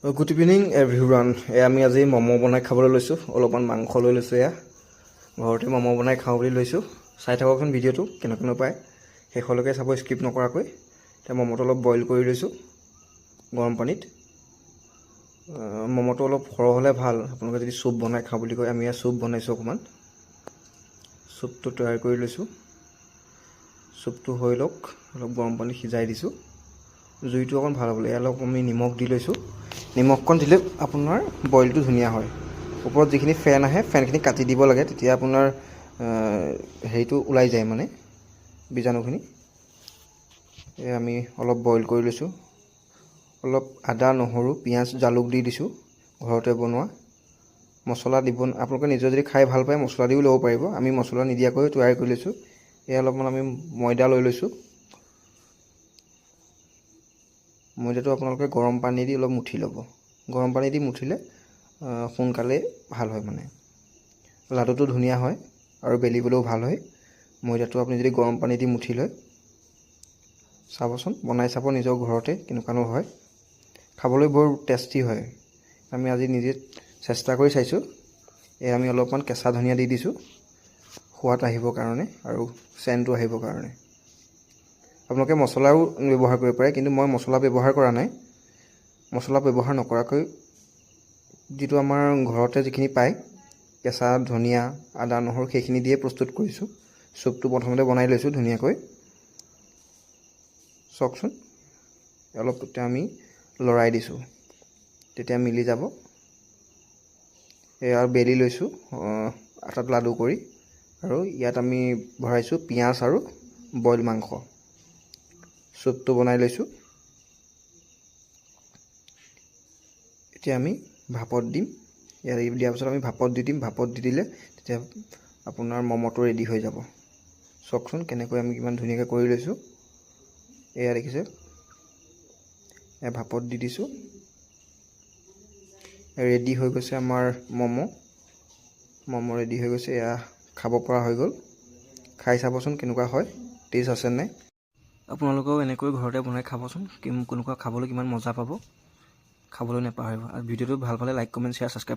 Good evening everyone. এয়া আমি আজি ম'ম' বনাই খাবলৈ লৈছোঁ। অলপমান মাংস লৈ লৈছোঁ। এয়া ঘৰতে ম'ম' বনাই খাওঁ বুলি লৈছোঁ। চাই থাককচোন ভিডিঅ'টো কেনেকুৱানো পায়, শেষলৈকে চাব স্কিপ নকৰাকৈ। এতিয়া ম'ম'টো অলপ বইল কৰি লৈছোঁ গৰম পানীত। ম'ম'টো অলপ সৰহ হ'লে ভাল। আপোনালোকে যদি চুপ বনাই খাওঁ বুলি কয়, আমি ইয়াত চুপ বনাইছোঁ। অকণমান চুপটো তৈয়াৰ কৰি লৈছোঁ। চুপটো হৈ লওক। অলপ গৰম পানী সিজাই দিছোঁ জুইটো অকণ ভাল হ'বলৈ। ইয়াত অলপ আমি নিমখ দি লৈছোঁ। নিমখকণ দিলে আপোনাৰ বইলটো ধুনীয়া হয়। ওপৰত যিখিনি ফেন আহে, ফেনখিনি কাটি দিব লাগে। তেতিয়া আপোনাৰ হেৰিটো ওলাই যায়, মানে বীজাণুখিনি। এই আমি অলপ বইল কৰি লৈছোঁ। অলপ আদা, নহৰু, পিঁয়াজ, জালুক দি দিছোঁ। ঘৰতে বনোৱা মছলা দিব। আপোনালোকে নিজে যদি খাই ভাল পায়, মছলা দিও ল'ব পাৰিব। আমি মছলা নিদিয়াকৈ তৈয়াৰ কৰি লৈছোঁ। এয়া অলপমান আমি ময়দা লৈ লৈছোঁ। ময়দাটো আপোনালোকে গৰম পানী দি অলপ মুঠি ল'ব। গৰম পানী দি মুঠিলে সোনকালে ভাল হয়, মানে লাডুটো ধুনীয়া হয় আৰু বেলিবলৈও ভাল হয়। ময়দাটো আপুনি যদি গৰম পানী দি মুঠি লয়, চাবচোন, বনাই চাব নিজৰ ঘৰতে কেনেকুৱানো হয়। খাবলৈ বৰ টেষ্টি হয়। আমি আজি নিজে চেষ্টা কৰি চাইছোঁ। এই আমি অলপমান কেঁচা ধনিয়া দি দিছোঁ সোৱাদ আহিবৰ কাৰণে আৰু চেণ্টটো আহিবৰ কাৰণে। আপোনালোকে মছলাও ব্যৱহাৰ কৰিব পাৰে, কিন্তু মই মছলা ব্যৱহাৰ কৰা নাই। মছলা ব্যৱহাৰ নকৰাকৈ যিটো আমাৰ ঘৰতে যিখিনি পায়, কেঁচা ধনিয়া, আদা, নহৰু, সেইখিনি দিয়ে প্ৰস্তুত কৰিছোঁ। চুপটো প্ৰথমতে বনাই লৈছোঁ ধুনীয়াকৈ। চাওকচোন, অলপ এতিয়া আমি লৰাই দিছোঁ, তেতিয়া মিলি যাব। এয়া বেলি লৈছোঁ আটাত লাডু কৰি আৰু ইয়াত আমি ভৰাইছোঁ পিঁয়াজ আৰু বইল মাংস। চুপটো বনাই লৈছোঁ। এতিয়া আমি ভাপত দিম। ইয়াত দিয়াৰ পিছত আমি ভাপত দি দিম। ভাপত দি দিলে তেতিয়া আপোনাৰ ম'ম'টো ৰেডি হৈ যাব। চাওকচোন, কেনেকৈ আমি কিমান ধুনীয়াকৈ কৰি লৈছোঁ। এয়া দেখিছে, এয়া ভাপত দি দিছোঁ। ৰেডি হৈ গৈছে আমাৰ ম'ম'। ম'ম' ৰেডি হৈ গৈছে। এয়া খাব পৰা হৈ গ'ল। খাই চাবচোন কেনেকুৱা হয়, টেষ্ট আছে নাই। আপোনালোকেও এনেকৈ ঘৰতে বনাই খাবচোন। কেনেকুৱা খাবলৈ, কিমান মজা পাব, খাবলৈ নাপাহৰিব। আৰু ভিডিঅ'টো ভাল পালে লাইক, কমেণ্ট, শ্বেয়াৰ, ছাবস্ক্ৰাইব।